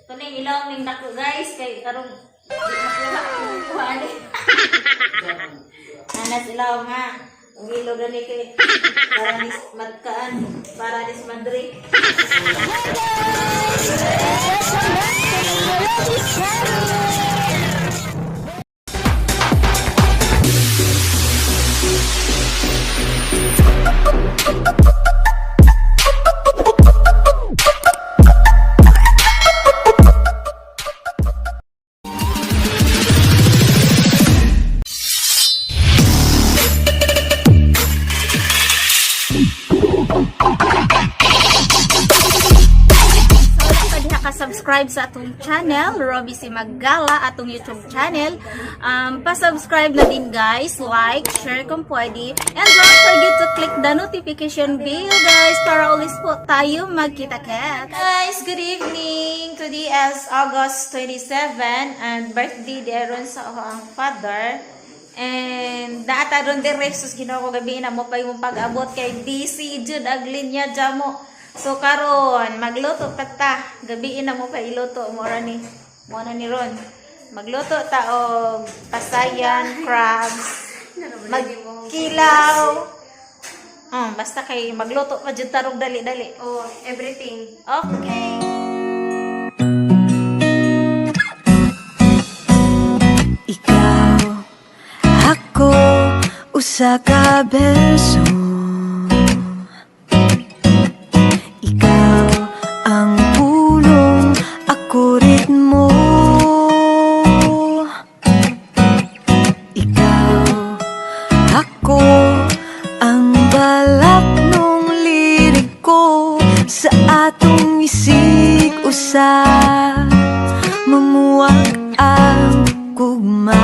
Tuning ilaw ning dako, guys, kay karong di makuha akong kuha ani. Anas ilaw nga. Ang ilo gani kay para nis matkaan, para nis madre. Hi guys! Welcome back to my Melody channel! So, wala pa diha ka-subscribe sa atong channel, Robbie si Maggala, atong YouTube channel. Pa-subscribe na din, guys, like, share kung pwede. And don't forget to click the notification bell, guys, para always po tayo magkita-kits. Guys, good evening! Today is August 27 and birthday di ron sa ang father. And naata ron dire sus Ginoo ko, gabi na mo pa yung pag-abot kay DC jud ag linya jamo. So karon magluto pa ta. Gabi na mo pa iluto mo ra ni. Mo na ni ron. Magluto ta og pasayan, crabs, magkilaw. Basta kay magluto pa jud tarong dali-dali. Oh, everything. Okay. Ikaw, ako, usa ka berso. Ikaw ang pulong, ako ritmo. Ikaw, ako, ang balak nung liriko. Sa atong isig usa, mamuwag ang gugma.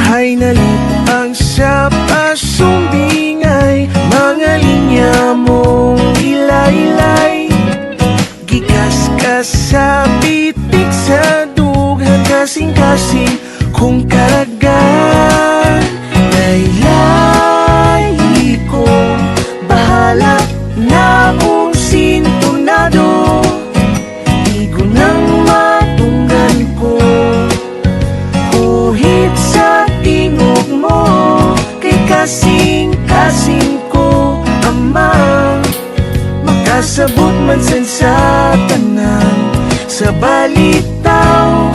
Hay nalipang sa pasumbingay, mga linya mong ilaylay. Gikas ka sa pitik sa dughan, kasing-kasing kung karagan. Laylay ko, bahala na kung sintonado. Igo nang matunggan ko. Kuhit sa tingog mo, kay kasing-kasing ko ama. Makasabot man san sa tanan, sa balitaw,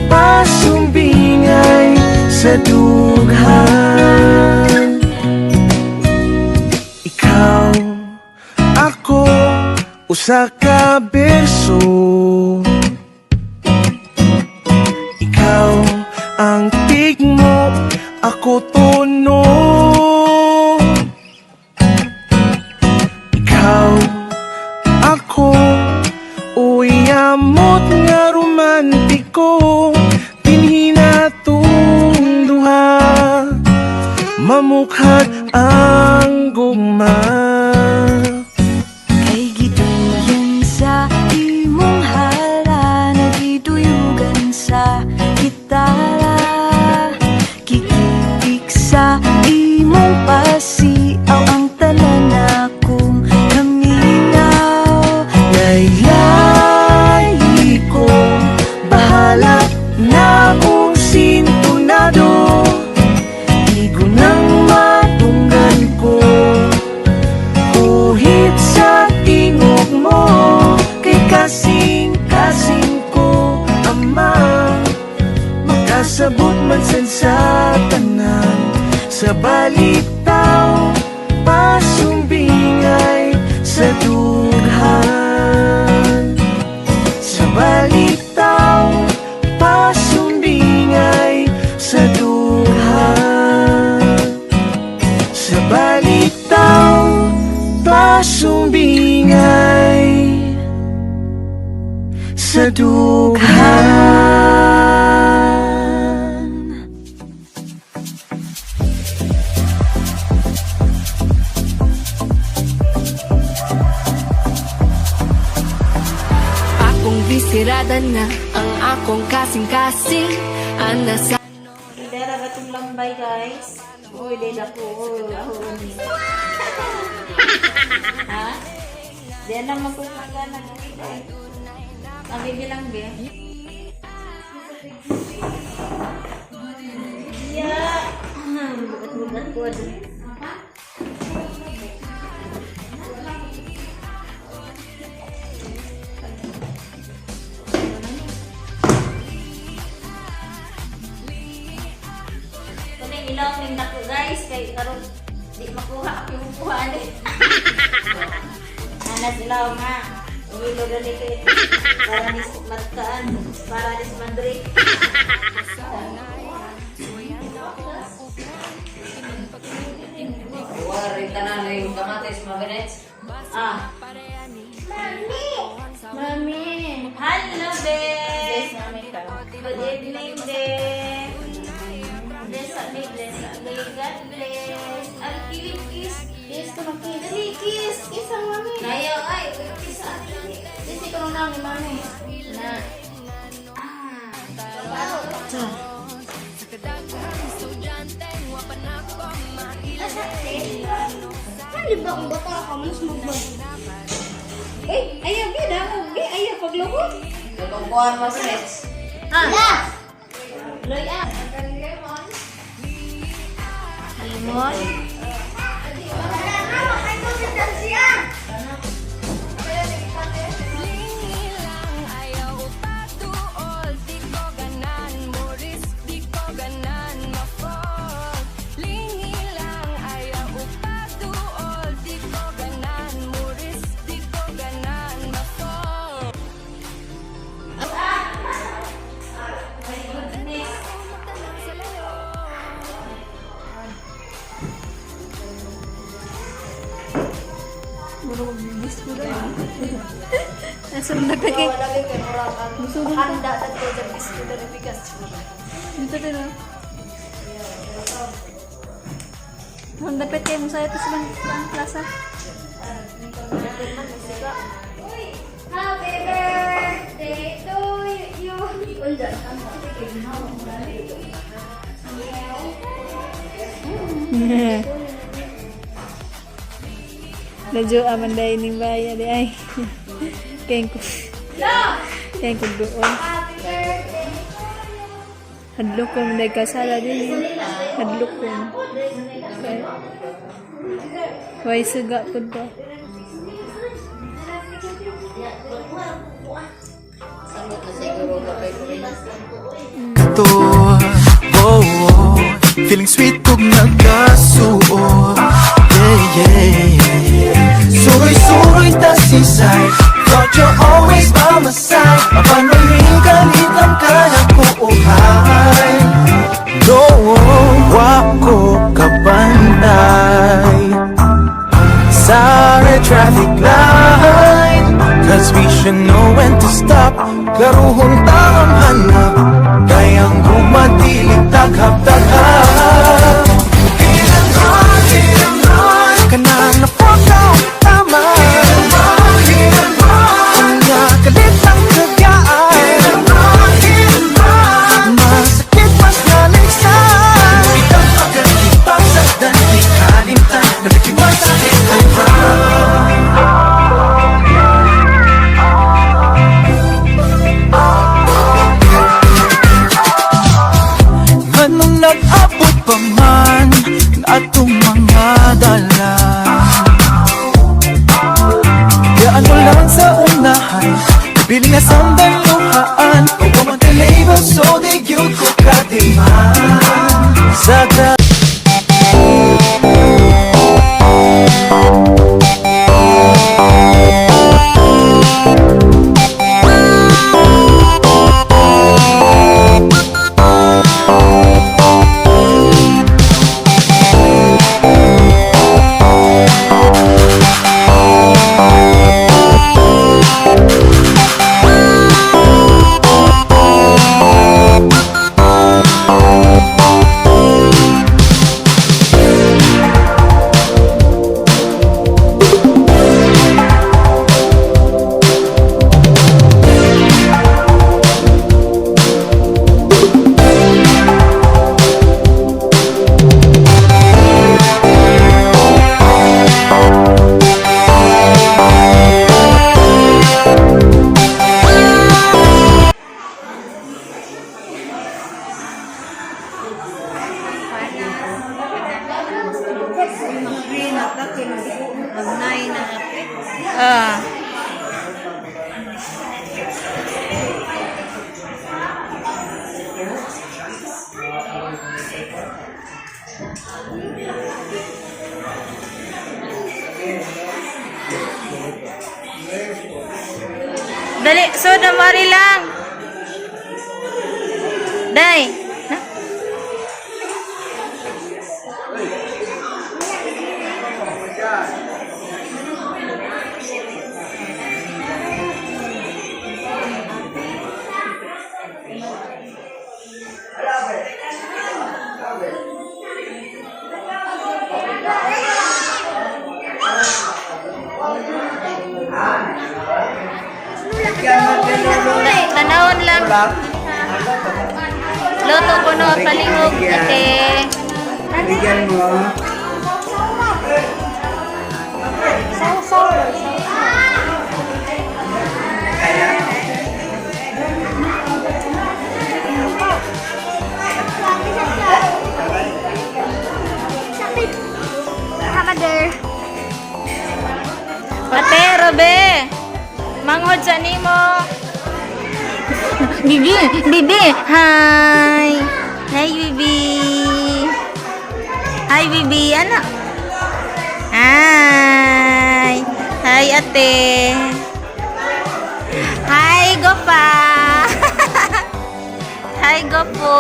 pasumbingay sa dughan. Ikaw, ako, usa ka berso. Ikaw ang tigmo, ako tono. Ikaw, ako, uyamot nga romantiko. Tinhinatong duha, mamukhag ang gugma. Kay giduyan sa imong hala, nagiduyugan sa gitara. Kikitik sa imong pasiaw, ang tanan akong naminaw. Laylay ko, bahala na kung sintonado. Igo nang matunggan ko. Kuhit sa tingog mo, kay kasing-kasing ko ama. Makasabot man san sa tanan, sa balitaw, pasumbingay sa dughan. Sa balitaw, pasumbingay sa dughan. Sa balitaw, pasumbingay sa dughan. Akong bisirada na ang akong kasing-kasing Ana sa Dera ba itong lambay, guys? Uy, di na po. Ako ni. Ha? Di na magpapagana ng. Ang baby lang, be. Yeah. Bugat-bugat ko. Kunay ilaw ning dako, guys, kay karon di makuha ako yung kuha ani. Ana sila nga. Umilo dali kay para ni matkaan, para ni mandri. Wala tanan na yung kamatis, mabinets. Ah. Mami. Hello, be. Bless mami ka. Good evening, be. Bless me, bless me. God bless. Ang kilig kiss. Kiss ko na kiss. Dali, kiss. Kiss ang mami. Kaya ay, kiss ate. Kiss ko na ni mami. Na. Ano ba kung bata ka mas magbag? Eh, ayaw, be, damo, be, ayaw, pagluhod. Tutungkuhan, mabinets. Ah. Loy, ah. Limon. My goodness. Nasa nagkakay. Handa sa ko sa biskuit na bigas. Dito din ah. Ang dapat kayo mo sa ito sa ang plaza. Happy birthday to you. Medyo amanday ni Baya di ay. Kaya ko. Kaya ko doon. Hadlok ko manday kasala din. Hadlok ko. Kay Way suga po to. Samot na siguro kapay ko rin. To, oh, feeling sweet kung nagkasuot. Yeah. Suroy-suroy ta sisay. Thought you're always by my side. Mapanoy ang kaya ko uhay. No, wako kabantay sa red traffic light, 'cause we should know when to stop. Klaruhong tamang hanap. Kayang gumadilig taghap-taghap. Kailanman ka na napokaw tama. Kung nakalit ang kagaan, masakit mas naligsan. Itang pagkakipag sa dandi kalimtan. Nabikiwan sa hit. Anong nag-abot pa man atong mga dala, kaya ano lang sa unahan. Piling na sandaluhaan. Huwag man label, so di gyud ko katiman. Sa Dali, so mari lang. Day. Na? Tanawon lang. Luto ko no, palihog ate. Bigyan mo. Ate, Robe. Manghod sa nimo. Bibi, Bibi, hi. Hi, Bibi. Hi, Bibi. Ano? Hi. Hi, ate. Hi, Gopa. Hi, Gopo.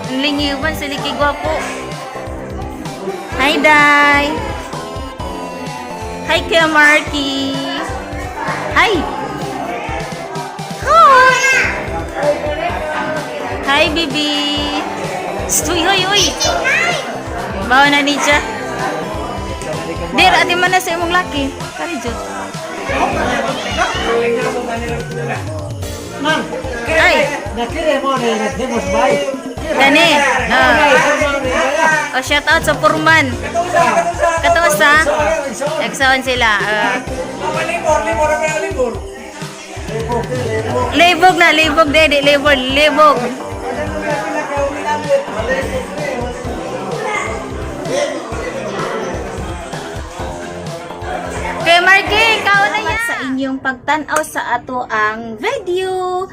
Ang lingiwan sa liki gwapo. Hi, Day. Hi, Kuya Marky. Hi. Hi. Hi, baby. Uy, uy, uy. Bawa na ni siya. Dir, ati man na sa imong laki. Kari jud. Ay, gani. Ah. Oh, shout out sa Purman. Katusa. Nagsaon sila. Ah. Libog na, libog dede, libog, libog. Kay Marky, ikaw na yan. Sa inyong pagtan-aw sa ato ang video.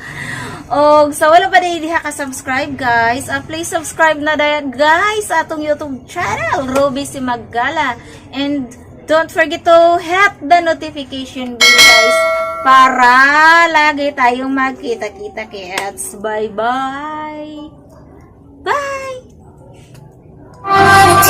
Og sa wala pa dahil diha ka subscribe guys, please subscribe na dayon guys sa atong YouTube channel, Ruby si Maggala. And don't forget to hit the notification bell guys para lagi tayong magkita-kita kids. Bye-bye. Bye. Wanna